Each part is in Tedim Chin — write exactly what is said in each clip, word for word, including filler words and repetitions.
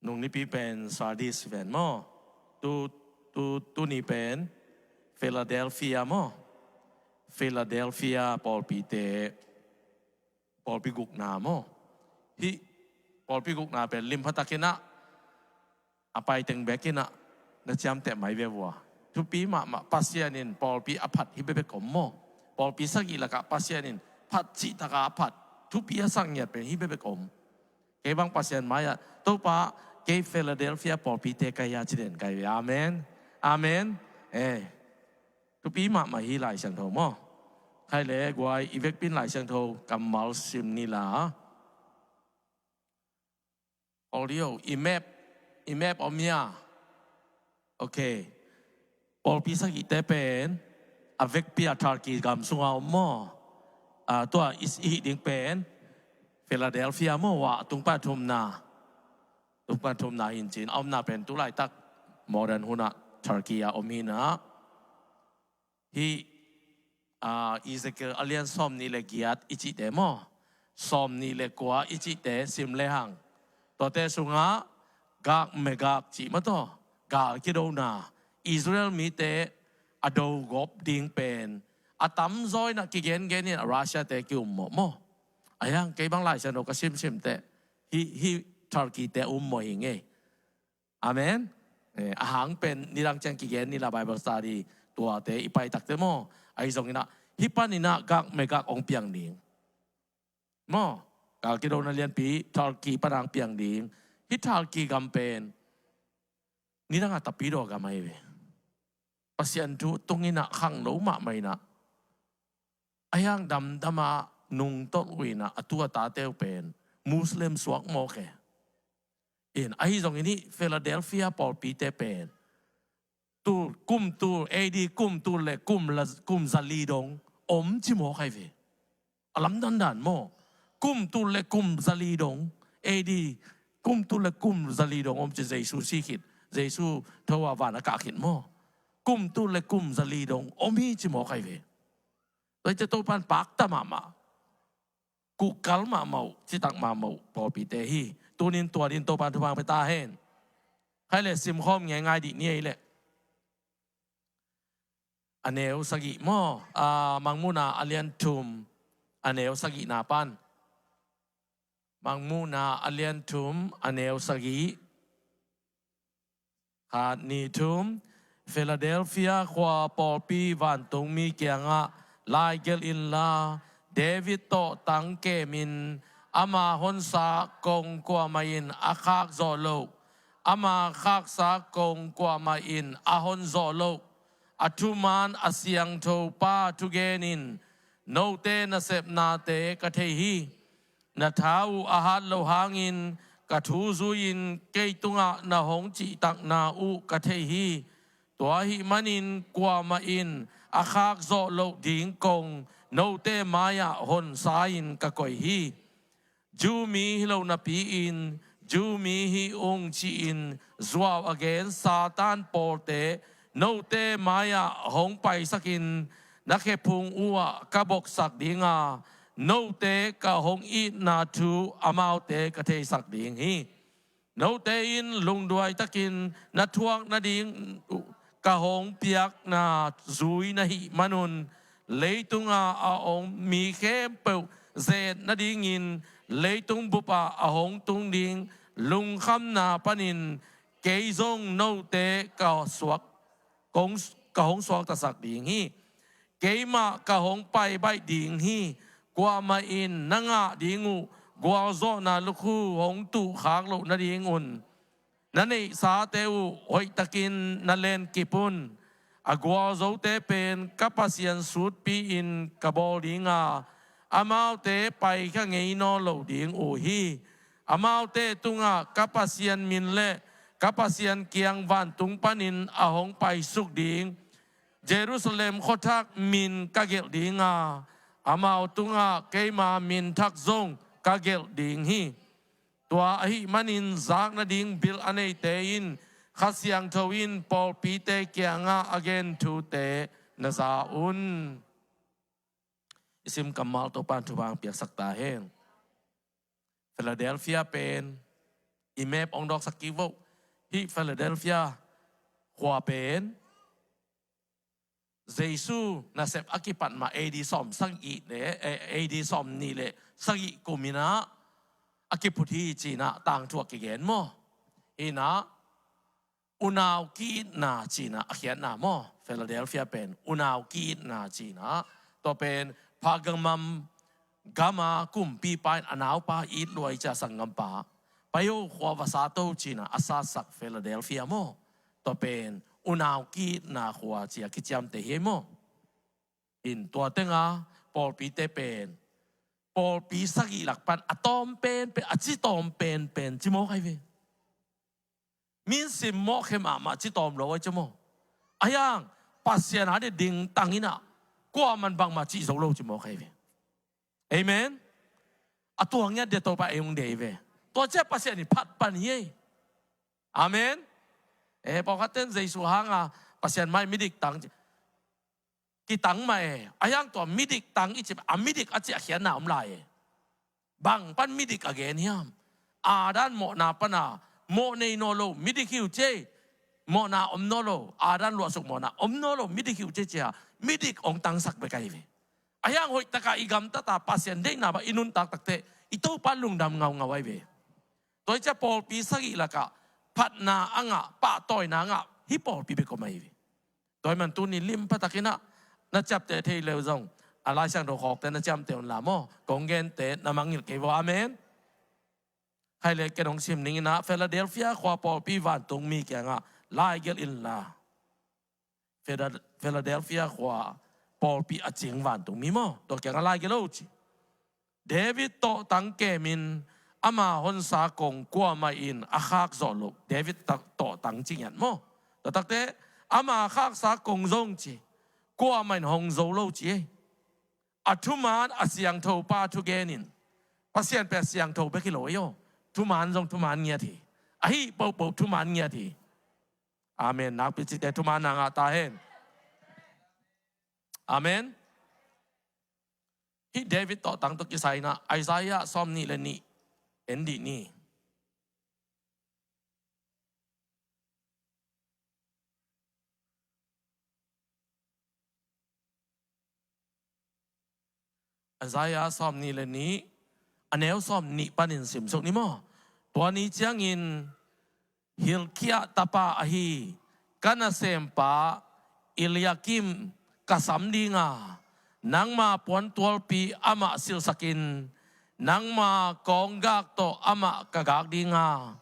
Nung nipi pen Sardis pen maw? Tu, tu, tuni pen Philadelphia maw? Philadelphia pawlpite, pawlpi gukna maw? Hih pawlpi gukna pen limpha takin ah a paiteng bekin ah na ciamteh mai ve vua. Thupi mahmah, Pasian in pawlpi a phat hih bekbek om maw? Pawlpi sagih lakah Pasian in phat cihtak a phat, thupi a sak ngiat pen hih bekbek om. Kei bang Pasian mai-ah, Topa, kei Philadelphia pawlpite ka hi a ci den ka hi ve. Amen. Amen. Eh, thupi mahmah hi Lai Siangtho maw? Khai le guai, i vekpi in Lai Siangtho kammal sim ni la. Olio, i map, i map om hia? Ok. Pawlpi sagihte pen a vekpi a Turkey gam sunga om maw? Ah, tua i, i hih ding pen Philadelphia maw, a tung pan thumna. Tung pan thumna hi in cin, a omna pen tu laitak modern hunah Turkey ah om hi in ah. Hih, ah, Ezekiel a lian sawmnih le giat i cihte maw, sawmnih le kua i cihte sim lehang, tuate sungah Gog Magog cih maw, tua gal kidona, Israel mite a dogawp ding pen a tamzaw in ah kigengen in ah Russia-te ki-ummawh maw? Ahi hang kei bang Lai Siangtho ka simsim teh hih, hih Turkey-te ummawh hi ing ei. Amen. Eh, a hang pen nidang ciang kigen ni la, Bible study tuate i pai tak teh maw? Ahi zongin ah hih panin ah Gog Magog hong piang ding maw? Gal kidona lianpi Turkey pan hong piang ding. Hih Turkey gam pen nidang a tapidaw gam ahi ve. Pasian thu tung in ah khangno mahmah in ah, ahi hang damdam a nungtolh uh in ah, a tu a tate uh pen Muslim suak mawk e. In, ahi zongin hih Philadelphia pawlpite pen tul, kum tul, A D kum tul le kum la, kum zali dong om ci mawk ahi ve. A lamdang dan maw? Kum tul le kum zali dong, A D kum tul le kum zali dong om ci, Jesu si khit, Jesu tho a van a kah khit maw? Kum tul le kum zali dong om hi ci mawk ahi ve. Tua hi ciang Topan pakta mahmah, kuhkal mahmah uh, citak mahmah uh pawlpite hi. Tunin tua din Topan thupha pia ta hen. Khai le simkhawm ngeingai dih ni ei leh. A neu sagih maw, ah, Mangmuhna a lian thum, a neu sagihna pan. Mangmuhna a lian thum, a neu sagih. Khat, nih, thum. Philadelphia khua pawlpi vantungmi kiangah laigelh inla, David tawh tang kemin ama honsa kong kuamah in a khak zawh loh, ama khaksa kong kuamah in a hon zawh loh, a thuman a siangtho pa thugen in note nasepnate ka thei hi. Na tha uh a hat loh hangin ka thu zui-in kei tungah na hong cihtakna uh ka thei hi. Tua ahih manin kuamah in a khak zawh loh ding kong note mai-ah honsa-in ka koih hi. Jew mi hi lo napi-in Jew mi hi ung ci-in zuau a gen Satan pawlte note mai-ah hong paisakin na khephung uhah ka boksak ding a, note ka hong itna thu amaute ka theisak ding hi. Note in lungduai takin na thuak nading uh ka hong piakna zui na hih manun, leitunga a om mi khempeuh zet nadingin leitung bupah a hong tung ding lungkhamna panin kei zong note ka suak, kong, ka hong suaktasak ding hi. Keimah ka hong paibaih ding hi. Kuamah in na ngah ding uh gualzawhna lukhu hong tuhkhak loh nadingun na neihsate uh hoihtakin na lenkip un. A gualzote pen ka Pasian sutpi-in ka bawl ding a, amaute paikha ngei nawn lo ding uh hi. Amaute tungah ka Pasian min le ka Pasian kiang vantung panin a hong paisuk ding Jerusalem khuathak min ka gelh ding a, amau tungah keima min thak zong ka gelh ding hi. Tua ahih manin zak nading bil a neite in Kha Siangtho in pawlpite kiangah a gen thute na za un. I sim kammal Topan thupha piaksak ta hen. Philadelphia pen I map ong dawksak kik vo. Hih Philadelphia khua pen Jesu nasep a kipat mah A D sawm sagih le, eh, A D sawm nih le sagih kum in ah a kiphut hi ci-in ah tangthu ah kigen maw? Hi-in ah unau ki-itna ci-in ah a khiatna maw? Philadelphia pen unau ki-itna ci-in ah, tua pen Pergamum gama kumpipa in a naupa it lua ahih ciang sanggampa, pai o, khua va sat o ci-in ah a satsak Philadelphia maw? Tua pen unau ki-itna khua ci-a kiciamteh hi maw? In tua tengah pawlpite pen pawlpi sagih lak pan a tawm penpen, a ci tawm penpen ci mawk ahi ve. Min simmawh khe mahmah ci tawm lo ahi ci maw? Ahi hang Pasian a ding tang in ah kuaman bangmah cih zo lo ci mawk ahi ve. Amen. A tua ngiat deh Topa ei hong deih ve. Tua ciang Pasian in phat pan hi ei. Amen. Eh, pawlkhat ten Jesu hanga Pasian mai midik tang ci, kitang mah e. Ahi hang tua midik tang i cih, a midik a cih a khiatna om lai e. Bang pan midik a gen hiam? Adam mawhna pana mawh nei nawn lo, midik hi uh ci ei. Mawhna om nawn lo, Adam luahsuk mawhna om nawn lo, midik hi uh ci ei ci-a midik hong tangsak bek ahi ve. Ahi hang hoih takah i gamtat a Pasian deihna bang i nuntak takteh i Topa lungdam ngaungau ahi ve. Tua hi ciang pawlpi sagih lakah phatna a ngah, pahtawina a ngah hih pawlpi bek om ahi ve. Tua ahih man tuni lim pha takin ah na ciamteh thei leu zong a Lai Siangtho khawkte na ciamteh un la maw? Kong gente na mangngilh kei vo. Amen. Khai le ken hong sim ning in ah Philadelphia khua pawlpi vantungmi kiangah laigelh in la. Phila-, Philadelphia khua pawlpi a cing vantungmi maw, tua kiangah laigelh o ci. David tawhtang kemin ama honsa kong kuamah in a khak zawh loh. David ta-, tawhtang ci ngiat maw? Tua takteh ama khaksa kong zong ci, kuamah in hong zo lo ci ei. A thuman a siangtho pa thugen in. Pasian pen a siangtho bek hi lo ei aw. Thuman zong thuman ngiat hi. Ahi pohpoh thuman ngiat hi. Amen. Nakpi cihte thuman na ngah ta hen. Amen. Hih David tawhtang tawh kisai in ah Isaiah sawm nih le nih en dih ni. Isaiah sawm nih le nih, a neu sawm nih panin simsuk ni maw? Tua ni ciangin Hilkiah tapa ahi ka nasempa Eliakim ka sam dinga, nangma puantualpi amah silhsakin, nangma kawnggak tawh amah ka gak dinga,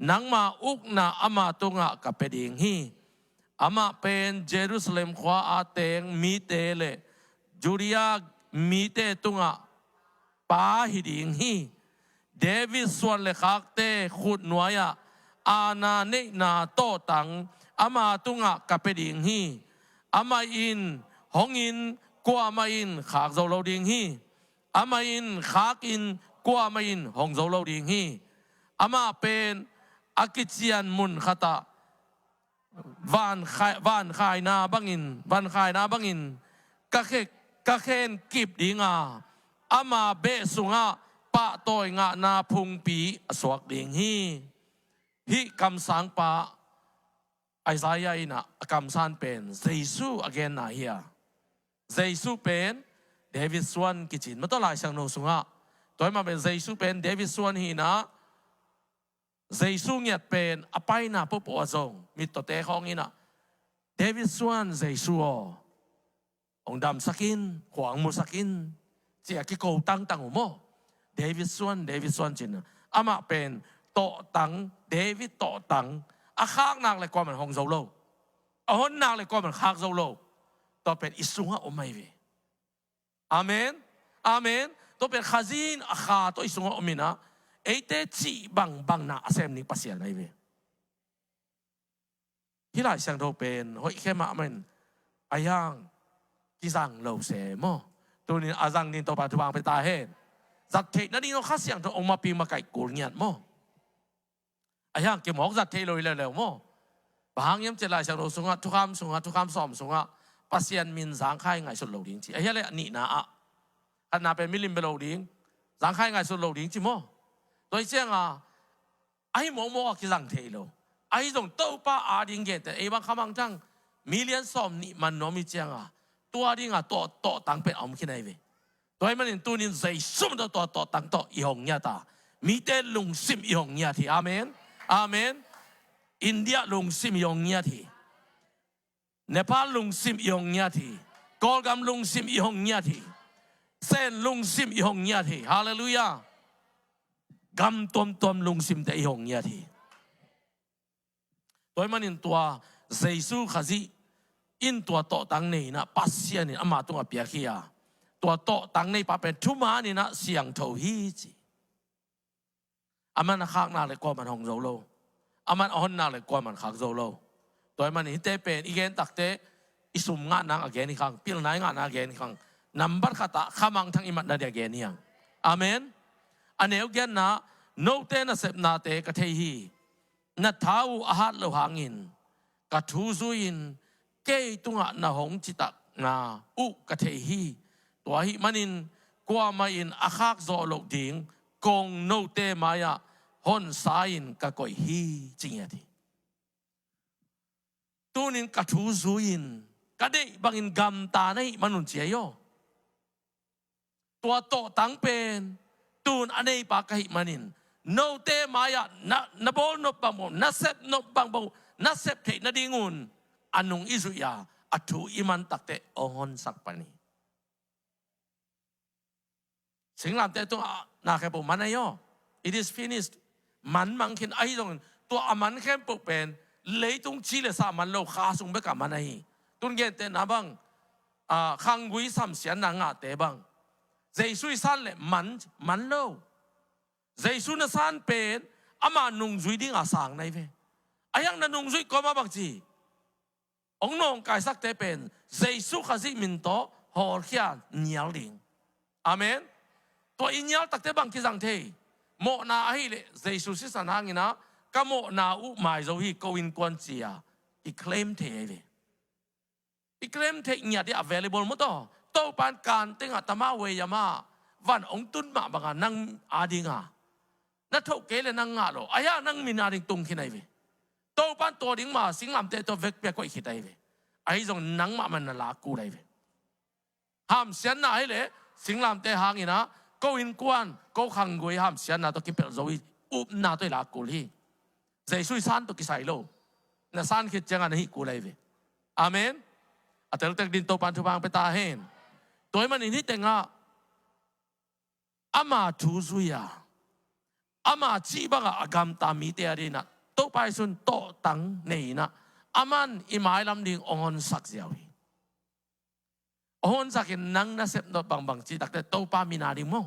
nangma ukna ama tungah ka pia ding hi. Amah pen Jerusalem khua-a teng mite le Judea mite tungah pa hi ding hi. David suan le khakte khutnuai-ah aana neihna tawhtang ama tungah ka pia ding hi. Amah in hongin kuamah in khak zo lo ding hi. Amah in khakin kuamah in hong zo lo ding hi. Amah pen a kician mun khatah van khai-, van khaina bangin, van khaina bangin ka khe-, ka khen kip dinga, ama beh sungah pahtawi ngahna phungpi a suak ding hi. Hih kamsangpa Isaiah in ah a kamsan pen Jesu a genna hi a. Jesu pen David suan kici-in maw, tua Lai Siangtho sungah. Tua ahih mah pen Jesu pen David suan hi-in ah, Jesu ngiat pen a paina pohpoh ah zong mittawte khawng in ah, David suan Jesu aw, hong damsak in, khua hong musak in, ci-a kiko tangtang uh maw? David suan, David suan ci-in ah. Amah pen tawhtang, David tawhtang, a khak nak le kuamah in hong zo lo, a hon nak le kuamah in khak zo lo. Tua pen i sungah om ahi ve. Amen. Amen. Tua pen Khazih in a kha tawh i sungah om in ah, eite cih bangbang na a sem ding Pasian ahi ve. Hih Lai Siangtho pen hoih khe mahmah in, a hiang kizang lo se maw? Tuni-in a zang ding Topa thupha hong pia ta hen. Zat theih nading tawh Kha Siangtho hong mapi makaih kul ngiat maw? A hiang kimawk zat thei lo hi leuleu maw? Bang hang hiam cih leh Lai Siangtho sungah, thukham sungah, thukham sawm sungah Pasian min zangkhai ngaihsut lo ding ci. A hia leh a nihna ah, khatna pen milim bia lo ding, zangkhai ngaihsut lo ding ci maw? Tua hi ciangah Ahi mawkmawk a kizang thei lo. Ahi zong Topa ading gente, ei bang khamangthang million sawm nih man nuam hi cianga, tua dinga tawh, tawhtang pen a om khin ahi ve. Tua ahih manin tunin Jesu min tawh tua tawhtang tawh i hong ngiat a, mite lungsim i hong ngiat hi. Amen. Amen. India lungsim i hong ngiat hi. Nepal lungsim i hong ngiat hi. Kawlgam lungsim i hong ngiat hi. Sen lungsim i hong ngiat hi. Halleluiah. Gam tuamtuam lungsimte i hong ngiat hi. Tua ahih manin tua Jesu Khazih in tua tawhtang nei inah Pasian in ama tungah piak hi a, tua tawhtang neipa pen thuman inah siangtho hi ci. Aman a khakna le kuaman hong zo lo. Aman a honna le kuaman khak zo lo. Tua ahih manin hihte pen i gen takte i sum ngah nang a gen hi khang, pilna i ngah nang a gen hi khang. Nambat khatah khamangthang i matna dia gen hi hang. Amen. A neu giatna, note nasepnate ka thei hi. Na tha uh a hat lo hangin ka thu zui-in kei tungah na hong citakna uh ka thei hi. Tua ahih manin kuamah in a khak zawh loh ding kong note mai-ah honsa-in ka koih hi, ci ngiat hi. Tunin ka thu zui-in ka deih bangin gamta na hih manun ci ahi aw. Tua tawhtang pen tun a neipa ka hih manin note mai-ah na, na bawl nop bang bang, na sep nop bang bang, na sep theih nadingun a nung i zuih a, a thu i man takte hong honsak pan hi. Singlamteh tungah na khempeuh man ahi aw. It is finished. Man mang khin ahi zongin tua a man khempeuh pen leitung ci le sa man lo, kha sung bekah man ahi. Tun gentehna bang, a, khanggui samsiatna ngahte bang, Jesu i san le man, man lo. Jesu na san pen ama nungzui dinga sang na hi ve. A hiang na nungzui kawma bang ci, hong nawngkaisakte pen Jesu Khazih min tawh hawlkhia nial ding. Amen. Tua i nial takte bang kizang thei? Mawhna ahileh Jesu sisan hanginah ka mawhna uh mai zo hi, ko innkuan ci-a i claim thei ahi ve. I claim theih ngiat hi, available maw taw. Topan kan tengah tama wei ama van hong tun mah banga nang adinga na thoh kei le nang ngah lo. A hiang nang min ading tung khin ahi ve. Topan tua ding ma singlamteh tawh vekpi-a koih khit ahi ve. Ahi zong nangmah man na lak kul ahi ve. Hamsiatna ahileh singlamteh hanginah ko innkuan, ko khanggui hamsiatna tawh kipelh zo hi. Upna tawh i lak kul hi. Jesu i san tawh kisai lo. Na san khit ciangah na hih kul ahi ve. Amen. A teltek din Topan thupha hong pia ta hen. Tua ahih manin hih tengah ama thu zui-a, ama cih bangah a gamta mite adinah Topa Jesu in tawhtang nei inah aman i mailam ding hong honsak ziau hi. Hong honsakin nang na sep nop bangbang cih takte Topa min ading maw?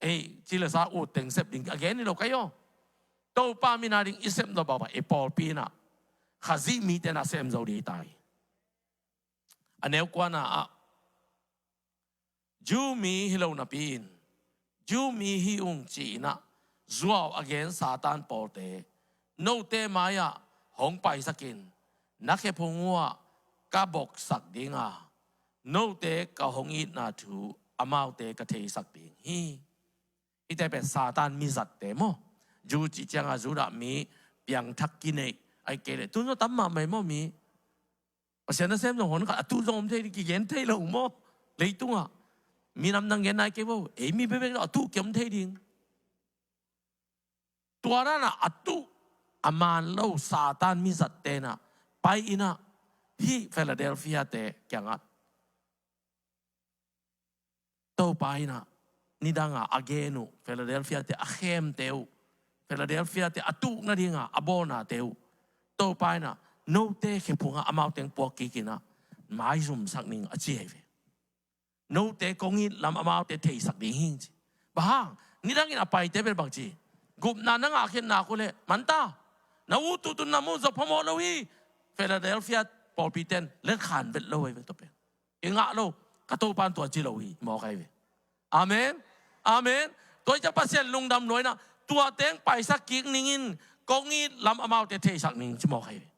Ei, ci le sa ut teng sep ding a gen hi lo ka hi aw. Topa min ading i sep nop bangbang ei pawlpi inah Khazih mite na sem zo ding hi ta hi. A neu kuana ah Jew mi hi lo napi-in Jew mi hi ung ci-inah zuau a gen Satan pawlte note mai-ah hong paisakin na khephung uhah ka boksak dinga, note ka hong itna thu amaute ka theisak ding hi. Hihte pen Satan mizatte maw? Jew cih cianga Judah mi piangthak kineih, ahih kei leh tun zong tam mahmah hi maw mi? Pasian nasem zong hon khat a tuh zong om thei ding, kigen thei lo maw? Leitungah minam nang gen nai kei vo, ei mi bekbek zong a tuh kiom thei ding. Tua danah a tuh a man lo Satan mizatte inah pai inah hih Philadelphia-te kiangah Topa inah nidanga a gen uh, Philadelphia-te a khemte uh, Philadelphia-te a tuh nadinga a bawlnate uh, Topa inah note khephungah amauteng puak kikinah maizumsak ning a ci ahi ve. Note kong it lam amaute theisak ding hing ci. Bang hang? Nidangin a paite pen bang ci? Gupna na ngah khin nak uh leh manta, na ut uh tun na mu zawh phamawh lo hi. Philadelphia pawlpiten letkhan vet lo ahi ve tua pen. I ngah lo, ka Topan tua ci lo hi, mawk ahi ve. Amen. Amen. Tua hi ciah Pasian lungdam luainah tua teng paisak kik ningin kong it lam amaute theisak ning ci mawk ahi ve.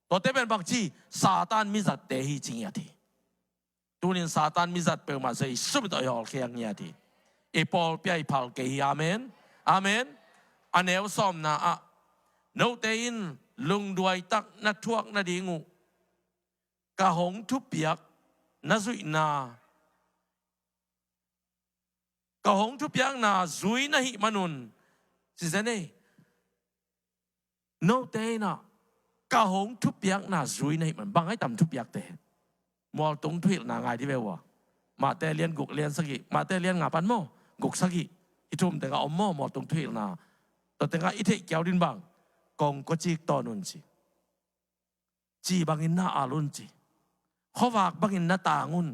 Tuate pen bang ci? Satan mizatte hi ci ngiat hi. Tunin Satan mizat peuhmah Jesu min tawh i hawlkhia ngiat hi. I pawlpi ah i phal kei hi. Amen. Amen. A neu sawmna ah, note in lungduaitak na thuak nading uh ka hong thupiak na zuihna, ka hong thupiakna zui na hih manun, ci zen ei. Note in ah ka hong thupiakna zui na hih man, bang ai tam thupiakte? Mualtung thuhilhna ngai di ve ua. Mate lian guk lian sagih, Mate lian nga pan maw, guk sagih, hih thum tengah om maw, mualtung thuhilhna. Tua tengah i theih kiau din bang, kongkocik tawn un ci. Ci bangin na al un ci. Khuavak bangin na tang un.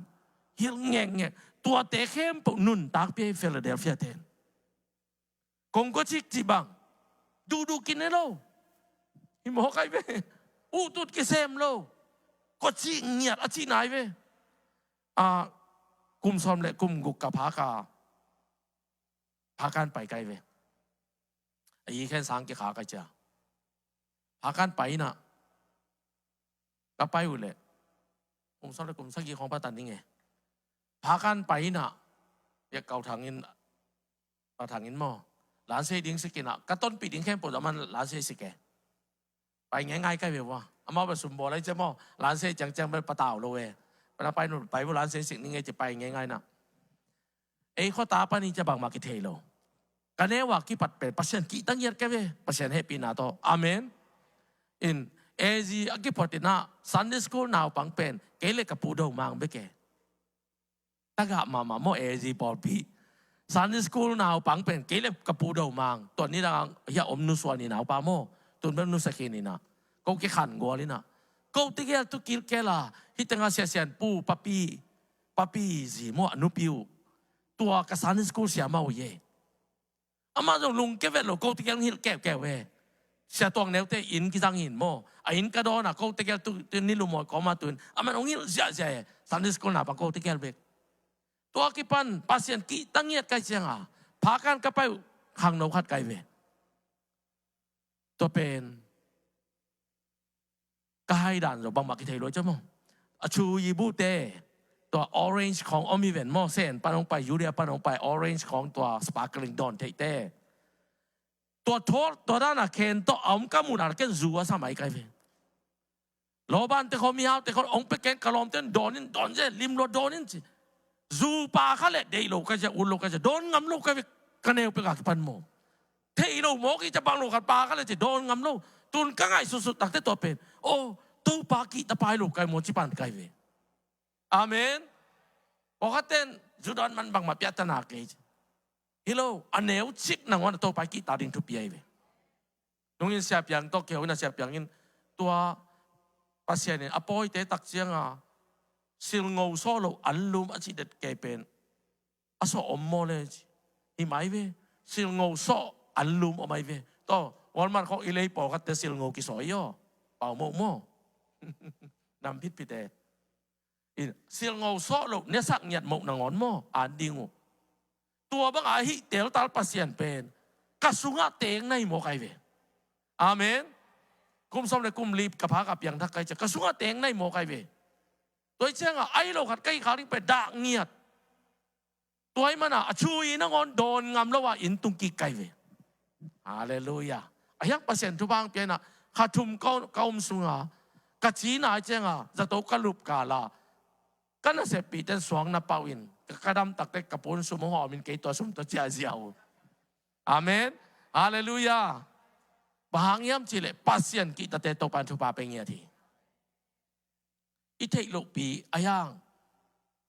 Hilh ngekngek. Tuate khempeuh nuntak pia hi Philadelphia ten. Kongkocik ci bang, duhduh kine lo. Hi mawk ai ve. Uhtut kisem lo. Kocik ngiat a ci nai ve. A, kum sawm le kum guk ka phaka, phakan pai kai ve. A yi khen sang kikha kai cia. Phakan pai inah ka pai uh leh kum sawm le kum sagih khong patan ding e. Phakan pai inah, biak kau thangin, pa thangin maw, lansei ding sikinah, ka tonpih ding khempeuh dah man lansei sik e. Pai ngeingai kai ve ua. Amau bel sumbawl ai cia maw, lansei ciangciang bel patau lo e. Pana pai nu pai bu lansei sik ning e ci pai ngeingai nah. Ei khuata pan i cia bangmah kithei lo. Ka neu a kipat pen Pasian kihta ngiat kai ve, Pasian hehpihna tawh. Amen. In, A Z a kiphot inah Sunday school naupang pen kei le ka Pu Do Mang bek e. Tagah mahmah maw A Z pawlpi. Sunday school naupang pen kei le ka Pu Do Mang. Tua nidang hiah om Nu Suan i naupa maw. Tun bel Nu Sa Khin inah, ko kikhan gual inah, ko tegel tu kilkel a, hih tengah Sia Sian Pu, papi, papi zi maw, a nupi uh. Tua ka Sunday school siamah uh hi e. Amah zong lungkia vet lo, ko tegel hong hilh keukeu e. Sia Tuang Neu te inn kizang hi in maw, a inn ka dawn a, ko tegel tu, tu ni lumawi kawma tu in, amah hong hilh ziahziah e. Sunday school naupang ko tegel bek. Tua kipan Pasian kihta ngiat kai cianga, phakan ka pai uh khangno khat kai ve. Tua pen ka hai dan zo, bangmah kithei lo cia maw. A chu yi bu te, tua orange khong om hi ven maw, Sen pan hong pai, Judea pan hong pai, orange khong tua sparkling dawn theih te. Tua thawl, tua dana khen tawh a om ka muhna ken zu a sa mai kai ve. Lawbante khong, mihaute khong hong pia ken, ka lawmte in dawn in, dawn zen, lim lua dawn in ci. Zu pa kha le deih lo kai cia, ut lo kai cia, dawn ngam lo kai ve, ka neu pek a kipan maw. Thei lo mawk i cia, bang lo khat pa kha le ci, dawn ngam lo. Tun ka ngaihsutsut takte tua pen, aw, Topa kihta pai lo kai maw ci pan kai ve. Amen. Pawlkhat ten zu dawn man bangmah piahtana kei ci. Hi lo, a neu cik nangawn a Topa i kihta ding thupi ahi ve. Nungin Sia Piang tawh kihou in a, Sia Piang in tua Pasian in a pawite tak cianga silngo sawh lo anlum a cih det kei pen a sawh om maw le ci. Hi mai ve, silngo sawh anlum om ai ve. Taw, Walmart khawng i lei pawlkhatte silngo kisawh i aw. Pau moh maw. Nam phitphite. In, silngo sawh loh, niasak ngiat moh nangawn maw, an ding uh. Tua banga hih teltal Pasian pen ka sungah teng na hi mawk ai ve. Amen. Kum sawm le kum li ka phak a piangthak kai cia, ka sungah teng na hi mawk ai ve. Tua hi cianga, ai lo khat ka hih khak ding pen dah ngiat. Tua hi mana a chu i nangawn dawn ngam lo a inn tung kik kai ve. Halleluiah. A hiang Pasian thupha hong pia inah, kha thum ka, ka um sunga ka cina hi cianga, zato ka lup kala ka naseppihten suang na pauh in, ka, ka dam takte ka pun sum hong hawmin kei tua sum tawh ciahziah uh. Amen. Halleluiah. Bang hang hiam cihleh Pasian kihtate Topan thupha pe ngiat hi. I theih lohpi a hiang,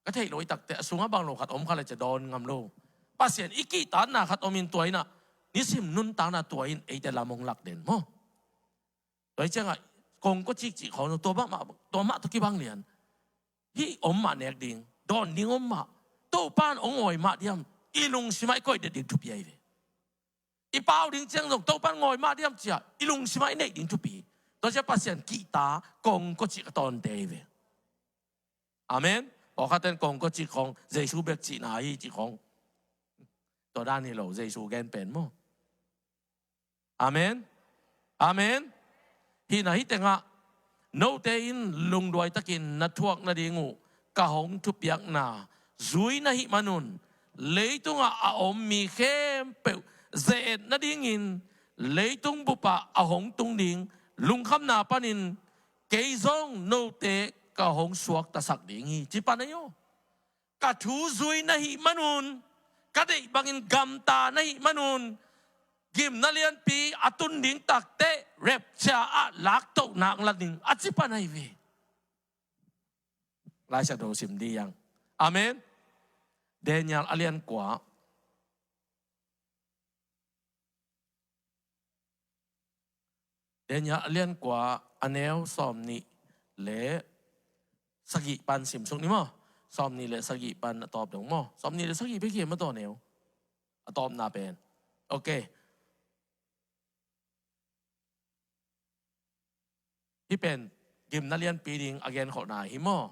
ka theih loh i takte a sungah bang lo khat om kha le cia dawn ngam lo. Pasian i kihtakna khat om in tua inah nisim nuntakna tua in eite lam hong lak den maw. Tua hi ciangah kongkua cikcik khawng tua bangmah, tua mah tawh kibang lian. Hih om mah nek ding, dawn ding om mah, Topan hong awi mah diam, i lungsimah i koih det ding thupi ahi ve. I pau ding ciang zong Topan ngawi mah diam cia i lungsimah i neih ding thupi. Tua cia Pasian kihta kongkua cik a tawnte hi ve. Amen. Pawlkhatten kongkua cik khawng Jesu bek cihna hi cih khawng. Tua dan hi lo, Jesu gen pen maw. Amen. Amen. Hihna hih tengah note in lungduaitakin na thuak nading uh ka hong thupiakna zui na hih manun, leitungah a om mi khempeuh ze-et nadingin leitung bupah a hong tung ding lungkhamna panin kei zong note ka hong suaktasak ding hi, ci pan ahi aw. Ka thu zui na hih manun, ka deih bangin gamta na hih manun, gimna lianpi a tun ding takteh rapture ah laktohna hong la ding, a ci pan ahi ve. Lai Siangtho sim dih hang. Amen. Daniel a lian kua. Daniel a lian kua, a neu sawmnih le sagih pan sim suk ni maw. Sawmnih le sagih pan a tawp dong maw. Sawmnih le sagih bek hi maw, tua neu a tawpna pen. Ok. Hih pen gimna lianpi ding a genkholhna hi maw.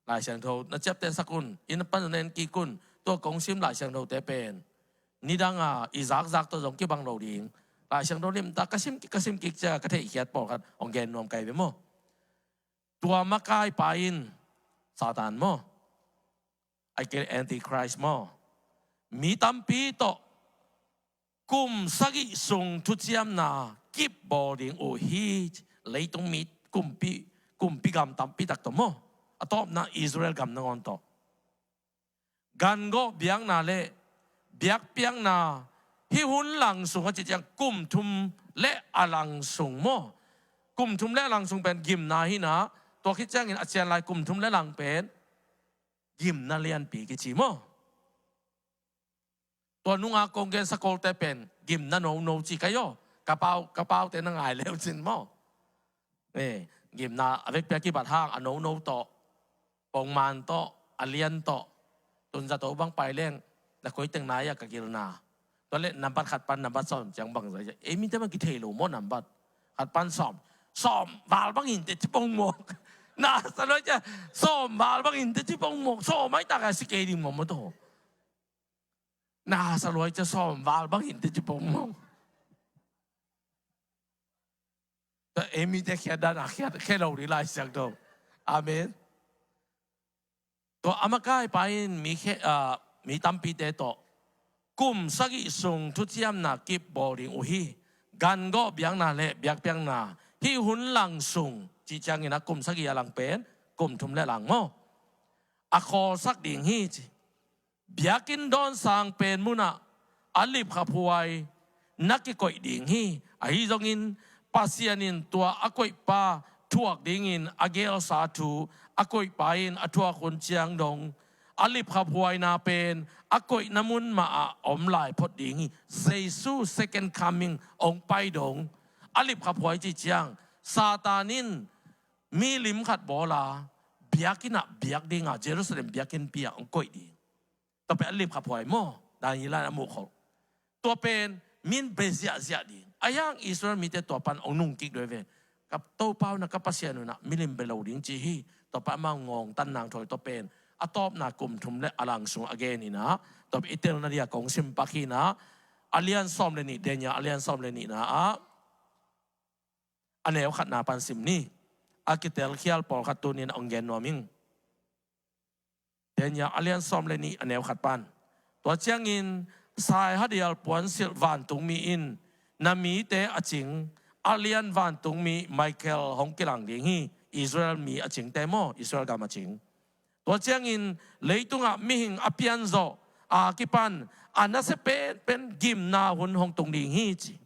Lai Siangtho na ciaptehsak un, i na pan na en kik un. Tua kong sim Lai Siangthote pen nidanga i zakzak tawh zong kibang lo ding. Lai Siangtho limtak ka sim kik, ka sim kik ciang ka theihkhiat pawlkhat hong gen nuam ka hi ve maw. Tua makaipa in Satan maw, a kil Antichrist maw, mi tampi tawh kum sagih sung thuciamna kip bawl ding uh hi. Leitung mi kumpi, kumpi gam tampi tak tawh maw, a tawpna Israel gam nangawn tawh. Gangawh biakna le biakpiakna, hih hun lang sung a cih ciang kum thum le a lang sung maw. Kum thum le a lang sung pen gimna hi na, tua khit ciangin a cian lai kum thum le lang pen gimna lianpi kici maw. Tua nunga kong gen sakawlte pen gimna nono ci ka hi aw. Ka pau, ka paute na ngai leu cin maw. Eh, gimna a vekpi a kibat hang a nono tawh, pongman tawh, a lian tawh. Tun zato bang pai leng, na koi teng nai a ka gilna. Tua leh nambat khat pan nambat sawm ciang bang zai. Ei mite bang kithei lo maw nambat khat pan sawm. Sawm val bang hinte ci pong mawk. Na sa loi cia sawm val bang hinte ci pong mawk. Sawm ai tak a si kei ding maw maw tawh. Na sa loi cia sawm val bang hinte ci pong mawk. Tua ei mite khiat dan a khiat khe lo ding Lai Siangtho. Amen. Tua a makaipa in mi khe, ah, mi tampite tawh kum sagih sung thuciamna kip bawl ding uh hi. Gangawh biakna le biakpiakna, hih hun lang sung cih ciangin a kum sagih a lang pen kum thum le lang maw, a khawlsak ding hi ci. Biakinn dawn sang pen munah a lipkhaphuai na kikoih ding hi. Ahi zongin Pasian in tua a koihpa thuak dingin a geelsa thu a koihpa in a thuak hun ciang dong a lipkhaphuaina pen a koihna mun mahah om lai phot ding hi. Jesu second coming hong pai dong a lipkhaphuai cih ciang Satan in mi lim khat bawla biakinn ah biak dinga Jerusalem biakinnpi ah hong koih ding. Tua pen a lipkhaphuai maw, Daniel in a muhkholh. Tua pen min bei ziahziah ding. A hiang Israel mite tua pan hong nungkik doi ve. Ka Topa un ah, ka Pasian un ah milim bei lo ding ci hi. Tua pan amau ngawngtan nang thoi tua pen a tawpna kum thum le a lang sung a gen hi na. Tua pen i telna dia kong sim pak hi na. A lian sawm le nih, Daniel a lian sawm le nihna ah a neu khatna pan sim ni. A kitelkhial pawlkhat tunin hong gen nuam ing. Daniel a lian sawm le nih a neu khat pan. Tua ciangin saihadial puansilh vantungmi in na mite a cing a lian vantungmi Michael hong kilang ding hi. Israel mi a cingte maw, Israel gam a cing. Tua ciangin leitungah mihing a pianzawh a kipan a nasia penpen gimna hun hong tung ding hi ci.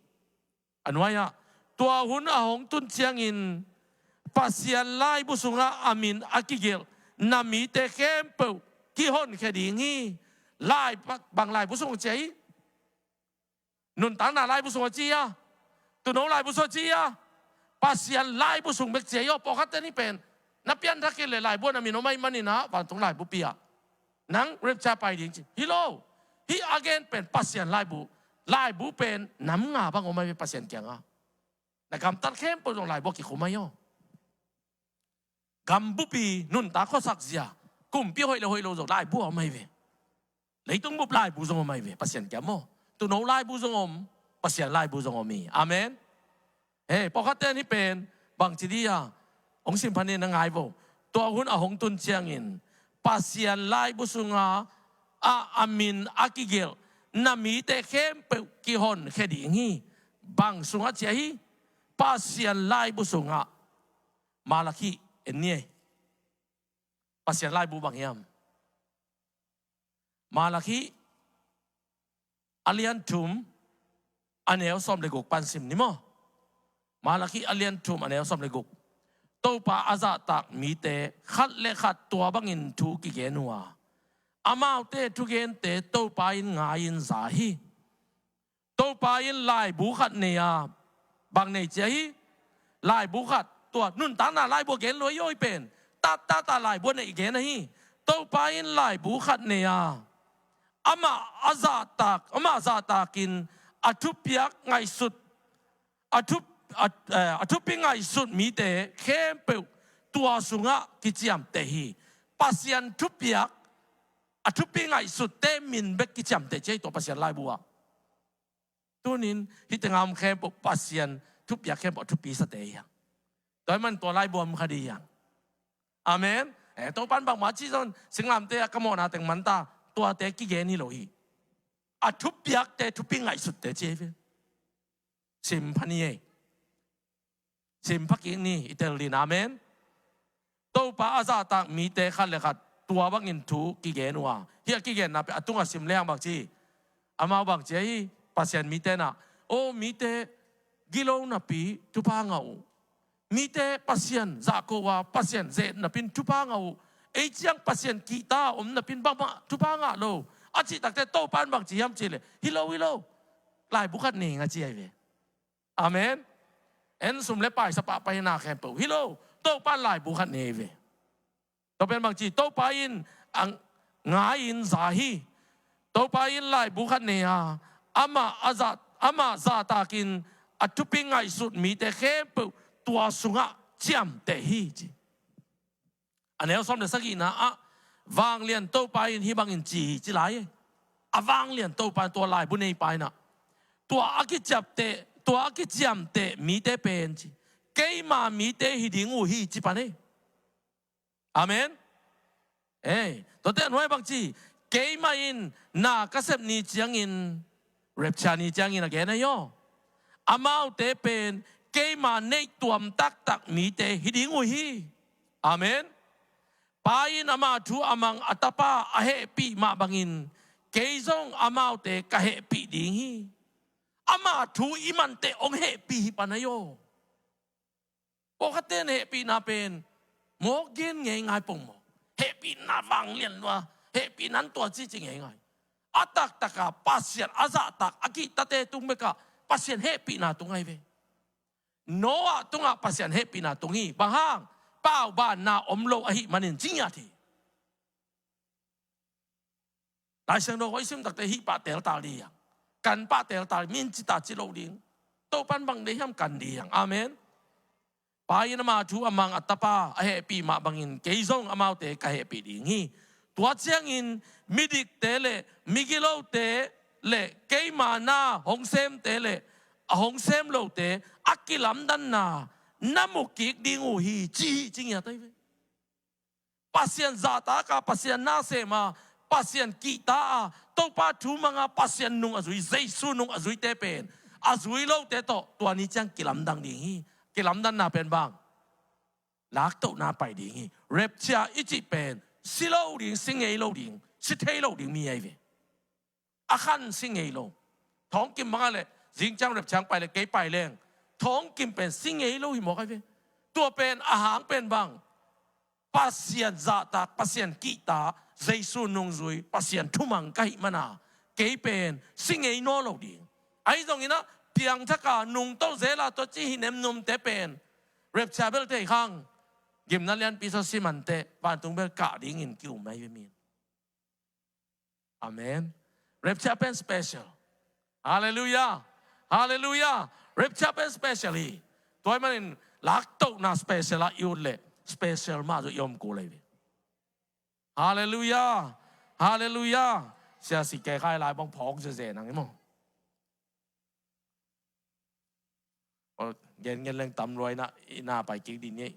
A nuai-ah tua hun a hong tun ciangin Pasian laibu sungah a min a kigelh na mite khempeuh kihonkhia ding hi. Lai, bang laibu sung ci a hi? Nuntakna laibu sung a ci a, tuuno laibu sung a ci a, Pasian laibu sung bek ci a hi aw. Pawlkhatte nih pen na pianthak kei leh laibu ah na min om ahih manin ah vantung laibupi ah nang rapture pai ding ci. Hi lo. Hih a gen pen Pasian laibu. Laibu pen nam nga bang om ahi ve Pasian kiangah. Na gamtat khempeuh zong laibu ah kikhum ahi aw. Gambupi, nuntak khuasak zia, kumpi hoih le hoih lo zong laibu ah om ahi ve. Leitung bup laibu zong om ahi ve Pasian kiang maw. Tuuno laibu zong om, Pasian laibu zong om hi. Amen. He, pawlkhatte nih pen bangci dih a, hong sim phan in na ngai vo. Tua hun a hong tun ciangin Pasian laibu sunga a, a min a kigelh na mite khempeuh kihonkhia ding hi. Bang sungah ci ahi? Pasian laibu sungah. Malakhi en ni ei. Pasian laibu bang hiam? Malakhi a lian thum a neu sawm le guk pan sim ni maw. Malakhi a lian thum a neu sawm le guk. Topa a zahtak mite khat le khat tua bangin thu kigen uh a, amaute thugente Topa in ngai-in za hi. Topa in laibu khat nei a, bang nei ci ahi? Laibu khat, tua nuntakna laibu a gen lua i awi pen. Tattat a laibu a neih gen ahi. Topa in laibu khat nei a, amah a zahtak, amah zahtakin a thupiak ngaihsut, a thu, a, eh, a thupi ngaihsut mite khempeuh tua sungah kiciamteh hi. Pasian thupiak, a thupi ngaihsutte min bek kiciamteh ci ahi tua Pasian laibu ah. Tunin hih tengah om khempeuh Pasian thupiak khempeuh a thupi sate hi hang. Tua ahih man tua laibu ah om kha ding hi hang. Amen. Eh, Topan bangmah ci zong singlamteh ah ka mawhna teng manta tuate kigen hi lo hi. A thupiakte thupi ngaihsutte ci hi ve. Sim pha ni ei. Sim pha kik ni, i tel ding. Amen. Topa a zahtak mite khat le khat tua bangin thu kigen uh a. Hih a kigenna pen a tungah sim leng bang ci? Amau bang ci ahi? Pasian mite nah, aw mite gilo napi thupha ngah uh. Mite Pasian zahko a, Pasian zeh napin thupha ngah uh. Ei ciang Pasian kihta om napin bangmah thupha ngah lo a cih takteh Topan bang ci hiam cih leh, hi lo, hi lo. Laibu khat nei ing a ci ahi ve. Amen. En sum le paisa pahpahna khempeuh hi lo. Topan laibu khat nei ve. Tua pen bang ci, Topa in a ngai-in za hi. Topa in laibu khat nei a, amah a zah, amah zahtakin a thupi ngaihsut mite khempeuh tua sungah ciamteh hi ci. A neu sawm le sagihna ah, vanglian Topa in hih bangin ci hi ci lai. A vanglian Topa in tua laibu neipa in ah, tua a kiciapteh, tua a kiciamteh mite pen ci, keima mite hi ding uh hi ci pan ei. Amen. Ei, tuate a nuai bang ci, keimah in na ka sep ni ciangin, rapture ni ciangin a gen ahi aw. Amaute pen keima neih tuam taktak mite hi ding uh hi. Amen. Pa in ama thu a mang a Tapa a hehpih mah bangin kei zong amaute ka hehpih ding hi. Ama thu i manteh hong hehpih hi pan ahi aw. Pawlkhatte in hehpihna pen mawk gen ngeingai pong maw? Hehpihna vanglian lua, hehpihna in tua cici ngeingai. A taktaka Pasian a zahtak a kihtate tung bekah Pasian hehpihna tung ahi ve. Noah tungah Pasian hehpihna tung hi. Bang hang? Paubanna om lo ahih manin ci ngiat hi. Lai Siangtho koi sim takte hih pah teltal ding hi hang. Kan pah teltal, min cita ci lo ding. Topan bang deih hiam kan ding hi hang. Amen. Pa in ama thu a mang a Tapa a hehpih mah bangin kei zong amaute ka hehpih ding hi. Tua ciangin midikte le migilote le keima na hong semte le a hong sem lote a kilamdanna na mu kik ding uh hi ci hi ci ngiat ahi ve. Pasian zahtak a, Pasian na sem a, Pasian kihta a, Topa thu mang a, Pasian nung a zui, Jesu nung a zuite pen a zui lote tawh tua ni ciang kilamdang ding hi. Kilamdanna pen bang? Laktohna pai ding hi. Rapture i cih pen si lo ding, si ngei lo ding, si thei lo ding mi ahi ve. A khan si ngei lo. Thawngkim bang a leh, zing ciang rapture ciang pai leh kei pai leng, thawngkim pen si ngei lo hi mawk ahi ve. Tua pen a hang pen bang? Pasian zahtak, Pasian kihta, Jesu nungzui, Pasian thumang ka hih mana kei pen si ngei nawn lo ding. Ahi zongin ah piangthak a nungto zel a tua ci hi nemnumte pen rapture bel thei khang, gimna lianpi sa si manteh vantung bel kah dingin ki-um ahi ve mi. Amen. Rapture pen special. Halleluiah. Halleluiah. Rapture pen special hi. Tua ahih manin laktohna special ah i ut leh special mah zong i om kul ahi ve. Halleluiah. Halleluiah. Sia si kei khai lai bang phawk zeze nang i maw. Aw, gen gen leng tam luai na, i na pai kik ding ni.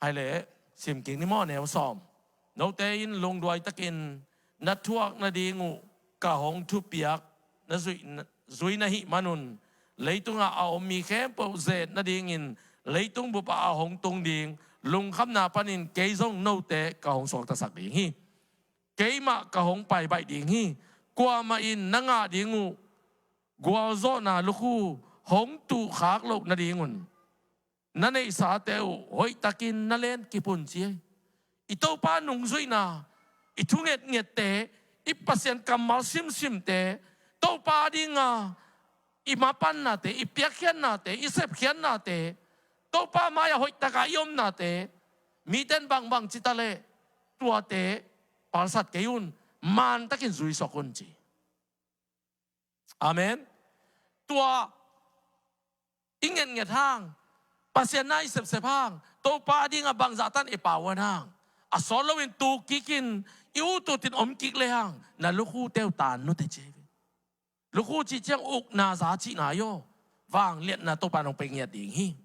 Hai leh, sim kik ni maw, neu sawm. Note in lungduai takin na thuak nading uh ka hong thupiak na zuih, zui na hih manun, leitungah a om mi khempeuh zet nadingin leitung bupah a hong tung ding lungkhamna panin kei zong note ka hong suaktasak ding hi. Keimah ka hong paibaih ding hi. Kuamah in na ngah ding uh gualzawhna lukhu hong tuhkhak loh nadingun na neihsate uh hoihtakin na len kip un, ci hi. I Topa nungzuihna, i thungetngette, i Pasian kammal simsimte, Topa dinga i mapannate, i piakkhiatnate, i sepkhiatnate, Topa mai-ah hoihtaka i omnate, miten bangbang cita leh tuate palsat kei un, mantakin zuisuak un, ci. Amen. Tua i ngetnget hang, Pasian na i sepsep hang, Topa dingah bangzahtan i pau hang, a sawt loin tu kikin i ut utin om kik le hang, na lukhute uh tan nute, ci hi. Lukhu cih ciang ukna za cihna hi aw. Vangliatna Topa nong pia ngiat ding hi.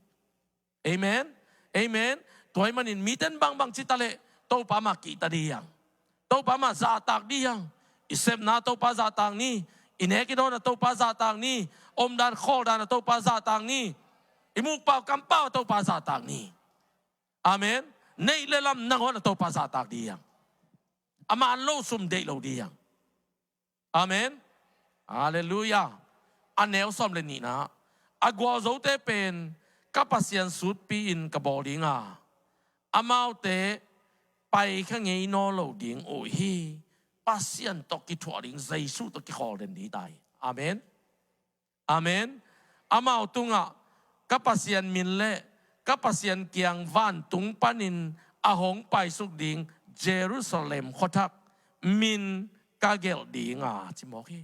Amen. Amen. Tua ahih manin miten bangbang cita leh Topa mah kihta ding hi hang. Topa mah zahtak ding hi hang. I sepna Topa zahtak ni. I nek i dawnna Topa zahtak ni. Omdan khawldanna Topa zahtak ni. I mukpau kampau Topa zahtak ni. Amen. Neih le lam nangawn a Topa zahtak ding hi hang. A man lo sum deih lo ding hi hang. Amen. Halleluiah. A neu sawm le nihna, a gualzote pen ka Pasian sutpi-in ka bawl dinga, amaute paikha ngei nawn lo ding uh hi. Pasian tawh kithuah ding, Jesu tawh kikhawl den ding ta hi. Amen. Amen. Amau tungah ka Pasian min le ka Pasian kiang vantung panin a hong paisuk ding Jerusalem khuathak min ka gelh dinga, ci mawk hi.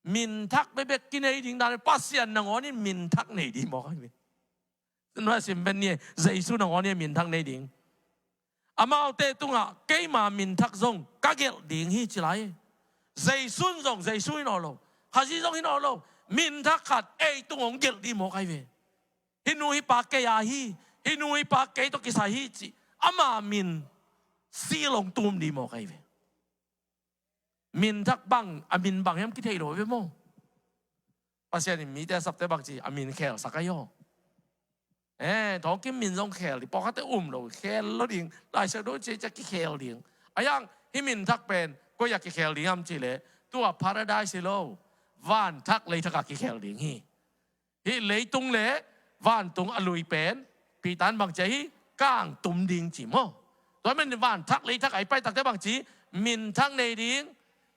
Minthak bekbek kinei ding dan, Pasian nangawn in minthak nei ding mawk hi. Nua sim pen ni, Jesu nangawn in minthak nei ding. Amaute tungah keima minthak zong ka gelh ding hi, ci lai. Jesu in zong Jesu hi nawn lo, Khazih zong hi nawn lo. Minthak khat ei tung hong gelh ding mawk ahi ve. Hih nu hih pa kei a hi, hih nu hih pa kei tawh kisai hi, ci ama min seal hong tum ding mawk ahi ve. Minthak bang, a min bang hiam kithei lo ve maw. Pasian in mite a sapte bangci a min khelsak ahi aw. Eh, Thawngkim min zong khel ding, pawlkhatte um lo, khel lo ding, Lai Siangtho cicia kikhel ding. A yang, hih minthak pen koi-ah kikhel ding hiam cih leh, tua paradise hi lo, vanthak leithakah kikhel ding hi. Hih leitung le vantung a lui pen, Peter in bangci a hi, kangtum ding ci maw. Tua men vanthak leithak a i paitakte bangci, minthak nei ding,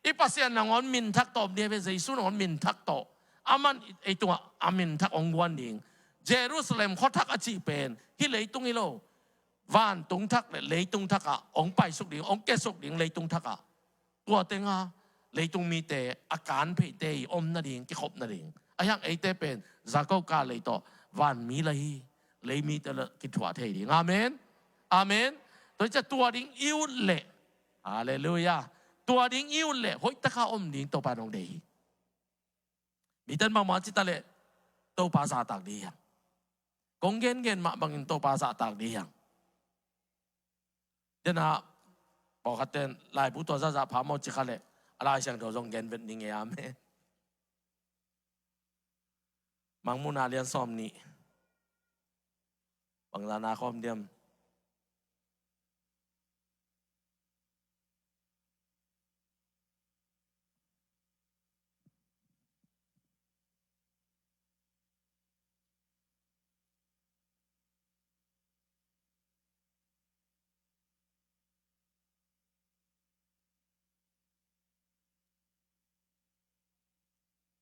i Pasian nangawn minthak tawh om ding hi ve, Jesu nangawn minthak tawh. Aman ei tungah a minthak hong guan ding. Jerusalem khuathak a cih pen hih leitung hi lo, vantung thak le leitung thakah hong paisuk ding, hong kiasuk ding, leitung thakah. Tua tenga leitung mite a kanpheite i om nading, kikhop nading. A hiang eite pen Jakob ka lei tawh vanmi la hi, leimite la kithuah thei ding. Amen. Amen. Tua ciah tua ding i ut leh, halleluiah, tua ding i ut leh hoihtaka om ding Topa nong deih hi. Miten bangmah cita leh Topa zahtak ding hi hang. Kong gengen mah bangin Topa zahtak ding hi hang. Dena pawlkhatten laibu tua zahzah pha maw ci kha leh, a Lai Siangtho zong genvet ning e. Amen. Mangmuhna lian sawm nih. Bangzah na khawm diam?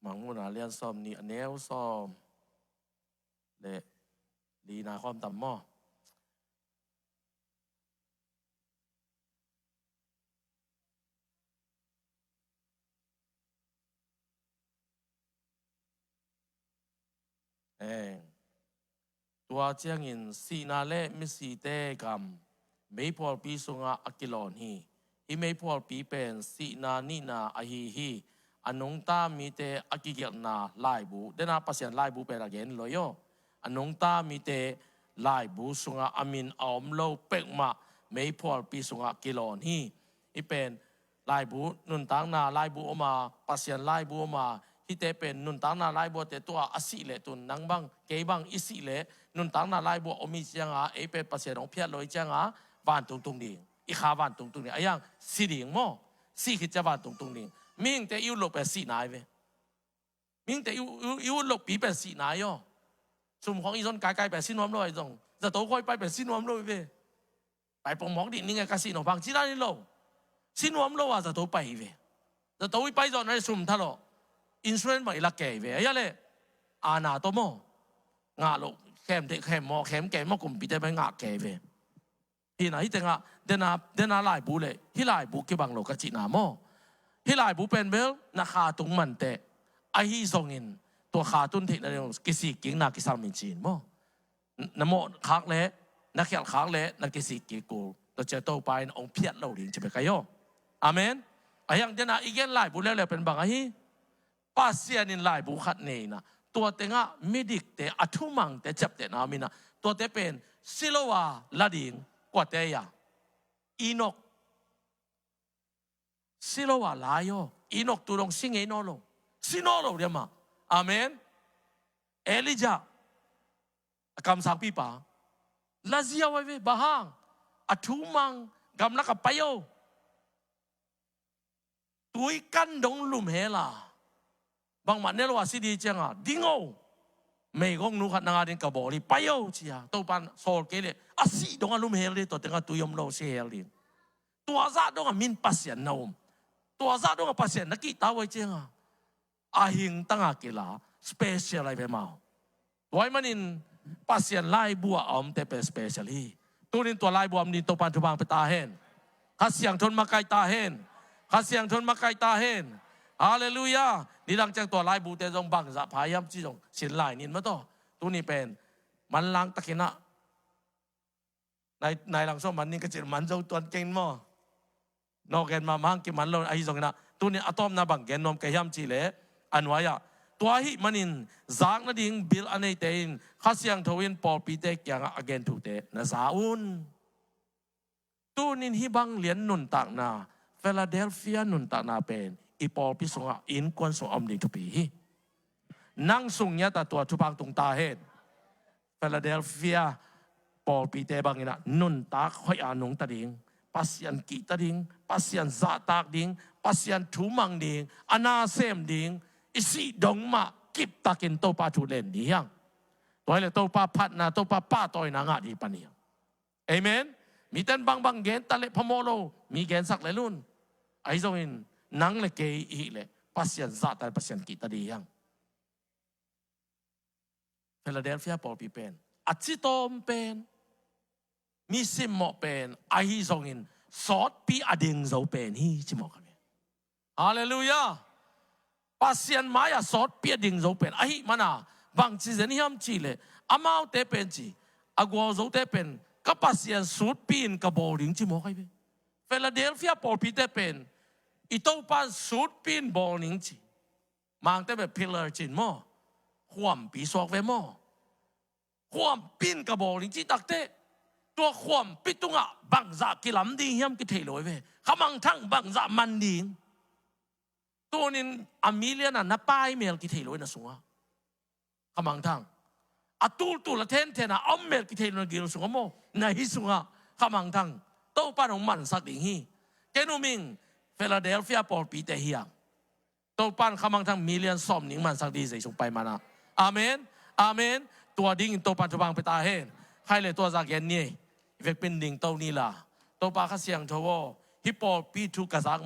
Mangmuhna lian sawm nih, a neu sawm le lina khawm tam maw? Tua ciangin sihna le misite gam meiphualpi sungah a kilawn hi. Hih meiphualpi pen sihna nihna ahi hi. A nungta mite a kigelhna laibu, dena Pasian laibu pen a gen lo hi aw. A nungta mite laibu sungah a min a om lo peuhmah meiphualpi sungah kilawn hi. Hih pen Laibu nuntakna laibu om a, Pasian laibu om a, hihte pen nuntakna laibu a te tua a sih leh tun nang bang kei bang i sih leh nuntakna laibu a om i cianga ei pen Pasian hong phiat lo i cianga vantung tung ding, i kha vantung tung ding, a hiang si ding maw. Sih khit cia vantung tung ding. Mihingte i ut loh pen sih nai ve. Mihingte i ut, i ut, i ut loh pi pen sih nai aw. Sum khong i zon kaikai pen si nuam lo a i zong zato khoi pai pen si nuam lo i ve. Pai pongmawk dih ning e ka sih no bang ci dan i lo. Si nuam lo a zato pai i ve. Zato i pai zawh na i sum tha lo. Insurance bang i lak kei i ve a hia le. Ana to maw. Ngah lo khem te khem maw khem kei maw kumpite pai ngah kei i ve. Hina hih tengah dena dena laibu le hih laibu kibang lo ka cihna maw. Hih laibu pen bel na kha tung mante ahi zongin tua kha tun theihna ding kisik kikna kisam in ci in maw. Na mawh khak le na khialh khak le na kisik kik kul tua cia Topa in hong phiat lo ding ci bek ahi aw. Amen. A hiang dena i gen laibu leuleu pen bang ahi. Pasian in laibu khat nei inah tua tengah midikte a thumangte ciaptehna om inah tuate pen si lo a la ding. Kuate a Enok. Si lo a lai aw. Enok tu dong si ngei naw lo. Si naw lo diam ah. Amen. Elijah a kamsangpipa la ziau ai ve bang hang a thumang gamlak a pai aw. Tui kan dong lum hel a bangmah ne lo a si di cianga ding o. Meigong nu khat na nga din ka bawl hi pai o cia Topan sawl kei le a sih dong a lum hel di tua tengah tui om lo si hel din. Tua zah dong a min Pasian na um. Tua zah dong a Pasian na kihta uai cianga a hing tanga kila special ai ve mau. Tua ahih manin Pasian laibu a omte pen special hi. Tunin tua laibu a om ding Topan thupha pia ta hen. Kha Siangtho in makaih ta hen. Kha Siangtho in makaih ta hen. Halleluiah. Nidang ciang tua laibute zong bangzah pha hiam ci zong sin lai nin mataw. Tuni pen manlang takinah nai, nai lang so man ning ka cih man zo tuan keng maw. Nawk gen mahmah hang kiman lo ahi zonginah tunin a tawpna bang gen nuam ka hiam cih leh a nuai-ah tua ahih manin zak nading bil a neite in Kha Siangtho in pawlpite kiangah a gen thute na za un. Tunin hih bang lian nuntakna Philadelphia nuntakna pen i pawlpi sungah innkuan sungah om ding thupi hi. Nang sung ngiat a tua thupha tung ta hen. Philadelphia pawlpite banginah nuntak hoih a nungta ding, Pasian kihta ding, Pasian zahtak ding, Pasian thu mang ding, a nasem ding, i sih dong mah kiptakin Topa thu len ding hiang. Tua hi le Topa phatna, Topa pahtawina ngah ding pan hiang. Amen. Miten bangbang gen ta le phamawh lo mi gensak le lun. Ahi zongin nang le kei i hih le Pasian zahta le Pasian kihta ding hiang. Philadelphia pawlpi pen a citawm pen, mi simmawh pen ahi zongin sawtpi a ding zo pen hi ci mawk a mi. Halleluiah. Pasian mai-ah sawtpi a ding zo pen ahih mana bangci zen hiam cih leh amaute pen ci a gualzote pen ka Pasian sutpi in ka bawl ding ci mawk ahi ve. Philadelphia pawlpite pen i Topan sutpi in bawl ning ci. Mangte beh pillar cin maw? Khuampi suak ve maw? Khuampi in ka bawl ning cih takteh tua khuampi tungah bangzah kilam ding hiam kithei lo ve. Khamangthang bangzah man ding. Tunin a milian a na pai mel kithei lo na sungah. Khamangthang a tultul a thenthen a om mel kithei lo na gil sungah maw? Na hi sungah khamangthang Topa nong mansak ding hi. Ken uming Philadelphia pawlpite hiam? Topan khamangthang milian sawm ning mansak dih zei sung pai mana. Amen. Amen. Tua dingin Topan thupha pia ta hen. Khai le tua za gen ni ei. Vekpin ding to ni la. Topa Kha Siangtho aw, hih pawlpi thu ka zak